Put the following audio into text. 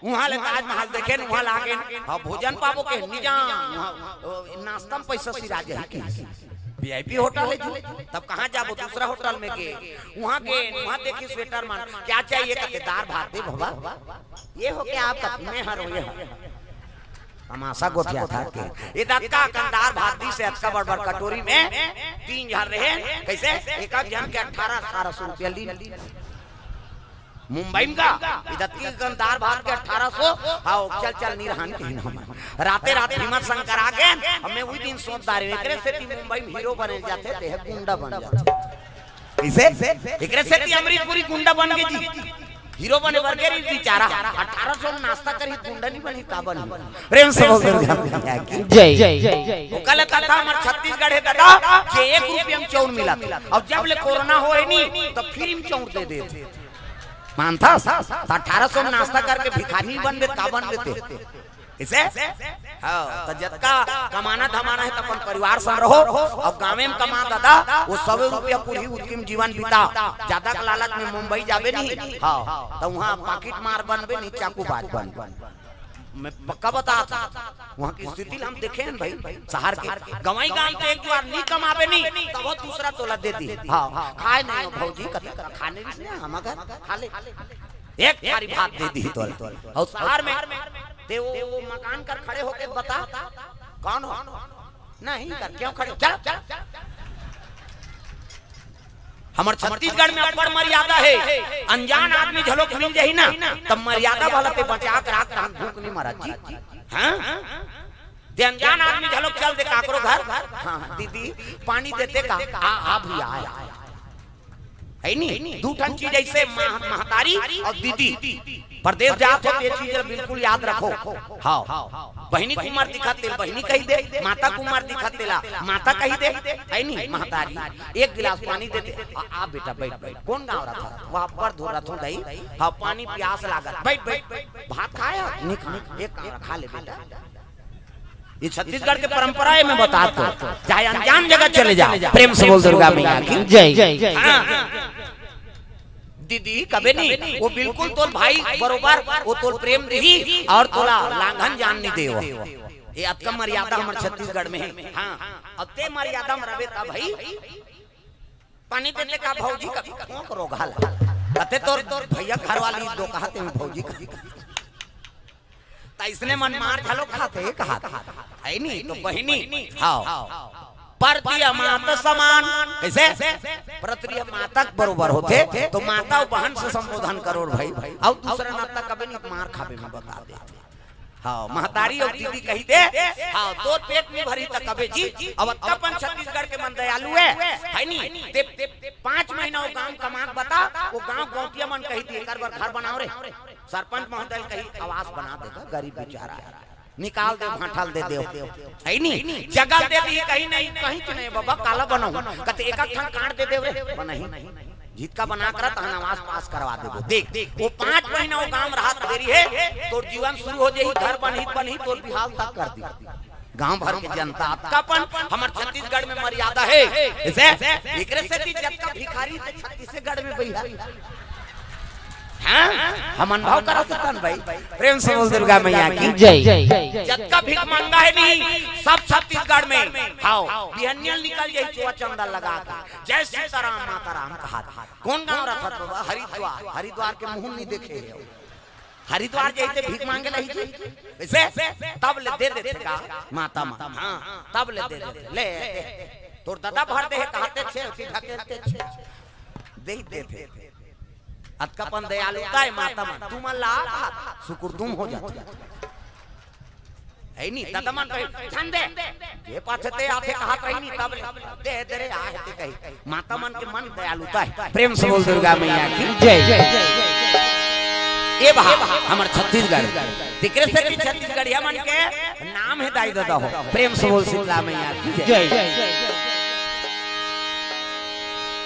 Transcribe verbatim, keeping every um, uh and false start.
उहाँ ले ताजमहल देखेन, उहाँ लागे, हाँ, भोजन पाबो के, निजा, उहाँ, ओ, नाश्ता में पैसा सिरा जाही कि। वीआईपी होटल हे जी, तब कहाँ जाबो, दूसरा होटल में गे, उहाँ गे, उहाँ देखी स्वेटर मन, क्या चाहिए, कथे दार भात दे बाबा, ये हो क्या आपका, मैं हर ये हर। तमाशा गोठियाथे के, ये दतका कन दार भात दिस हे, अतका बड़ बड़ कटोरी में, तीन झन रहे, कइसे, एक एक झन के अठारह, अठारह सौ रुपया ली। मुंबई में का, इधर की गंदार भात के अठारह सौ, हाँ, चल, चल, निरहन के नाम। राते रात हिम्मत शंकर आ गए, अब मैं वही दिन सोच डारे, एकरे सेती मुंबई में हीरो बने जाथे, देह गुंडा बन जाथे। इसे, एकरे सेती अमरीशपुरी गुंडा बन गए जी। हीरो बने बर के रही बेचारा, अठारह सौ में नाश्ता करी, गुंडा नहीं बनी, का बनी? प्रेम से बोल दुर्गा मैया की। जय, जय, जय। वो कल कथा हमार छत्तीसगढ़ हे दादा, जे एक रुपया में चाउर मिला था। अब जब ले कोरोना होए नहीं, तो फ्री में चाउर दे दे। मानथस? त अठारह सौ में नाश्ता करके भिखारी बनबे, का बनबे ते? इसे? हाँ, त जतका कमाना धमाना हे, त अपन परिवार संग रहो। अउ गाँवे में कमा दादा, वो सौ रुपया पूरी उतकी में जीवन बिता। जादा के लालच में मुंबई जाबे नहीं। हाँ, त उहाँ पाकिट मार बनबे नहीं, चाकूबाज बनबे। मैं पक्का बतात हूँ, उहाँ के स्थिति ल हम देखे हन भाई, शहर के। गंवई गाँव ते एक बार नहीं कमाबे नहीं, तब वो दूसरा तोला दे दिही। हाँ, खाए नहीं हो भौजी, कथे खाने नहीं, हम घर खा ले, एक थारी भात दे दिही तोला। अउ शहर में ते वो, वो मकान कर खड़े होके बता, कौन हो? नहीं कर, क्यों खड़े हो? चल, चल। हमर छत्तीसगढ़ में अब्बड़ मर्यादा हे, अनजान आदमी घलोक मिल जाही ना, तब मर्यादा वाला ते बचा के राख, तहां भूख नहीं मरत जी। हाँ? ते अनजान आदमी घलोक चल दे काकरो घर, हाँ, दीदी, पानी देते का? आ, आ भैया, आ, आ। है नी? दू ठन चीज ऐसे, मह-, महतारी अउ दीदी। परदेस जात हो, ते चीज ल बिल्कुल याद रखो। हाँ, बहिनी के उमर दिखत तेला बहिनी कहि दे, माता के उमर दिखत तेला माता कहि दे, है नी? महतारी, एक गिलास पानी दे दे। आ, आ बेटा, बैठ, बैठ। कोन गाँव रथस? वहाँ पर धो रथों दाई। हाँ, पानी प्यास लागत। बैठ, बैठ। भात खाया? नहीं खाया। एक काम खा ले बेटा। ये छत्तीसगढ़ के परंपरा हे, मैं बतात हूँ। चाहे अनजान जगह चले जाओ, प्रेम से बोल दुर्गा मैया की। जय। हाँ। दीदी कबे नहीं, वो बिल्कुल तोर भाई बरोबर, वो तोर प्रेम दिही अउ तोला लांघन जान नहीं देवय। ये अतका मर्यादा हमर छत्तीसगढ़ में हे। हाँ, अते मर्यादा में रबे त भाई, पानी देते का भौजी का, कौन करो घाला? कते तोर भैया घर वाली दो कहते हैं भौजी का। त इसने मन मार घलो खाते, कहत हे नी, तो बहिनी, हाँ। परती मात समान, कइसे? परती माता के बरोबर होथे, तो माता अउ बहन से संबोधन करो भाई। अउ दूसरा नाता कबे नहीं मार खाबे में बता दे। हाँ, महतारी अउ दीदी कहि दे, हाँ, तोर पेट नहीं भरी त कबे जी। अब अपन छत्तीसगढ़ के मन दयालु हे, है नी? ते, ते पाँच महीना वो गांव कमा के बता, वो गांव गौंटिया मन कहि दिही, एकर बर घर बनाओ रे। सरपंच महोदय कही आवास बना देगा, गरीब बेचारा हे, निकाल दे, भांठल दे दे, है नी? जगह दे दिही, कही नहीं, कहीं च नहीं बाबा, काला बनाऊं? कथे एक एक ठन काट दे दे रे, बनही। जितका बना कर तहन आवास पास करवा देबो। देख, वो पाँच महीना वो गांव राहत देरी हे, तोर जीवन शुरू हो जाही, घर बनही, बनही, तोर बिहाव तक कर दी। गांव भर के जनता, अतका अपन हमर छत्तीसगढ़ में मर्यादा हे। इसे, एकरे सेती जतका भिखारी ते छत्तीसगढ़ में बइहा। हाँ? हम अनुभव करा सकतन भाई। प्रेम से बोल दुर्गा मैया की। जय। जतका भिख मांगा हे नहीं, सब छत्तीसगढ़ में। हाँ, बिहनिया निकल जाही चोआ चंदा लगा के। जय सीताराम, माता राम कहा। कोन गांव रथस बाबा? हरिद्वार। हरिद्वार के मुंह नहीं देखे हे। हरिद्वार जाइते भीख मांगे नहीं जी। वैसे तब ले दे देथे का माता मन। हाँ, तब ले दे देथे। ले, दे। तोर दादा भर दे हे, कहते छे, उठी ढकेलते छे। दे ही देथे। अतका अपन दयालुता हे माता मन। तुमन ला सुकुरदुम हो जाथे। है नी, दादा मन कही, "धन दे।" जे पाछे ते आथे कहत रही नी, तब ले, "दे, दे रे, आहे ते," कही। माता मन के मन दयालुता हे। प्रेम से बोल दुर्गा मैया की जय। ए भा, हमर छत्तीसगढ़, तेकरे सेती छत्तीसगढ़िया मन के नाम हे दाई ददा हो। प्रेम से बोल शीतला मैया की जय। जय।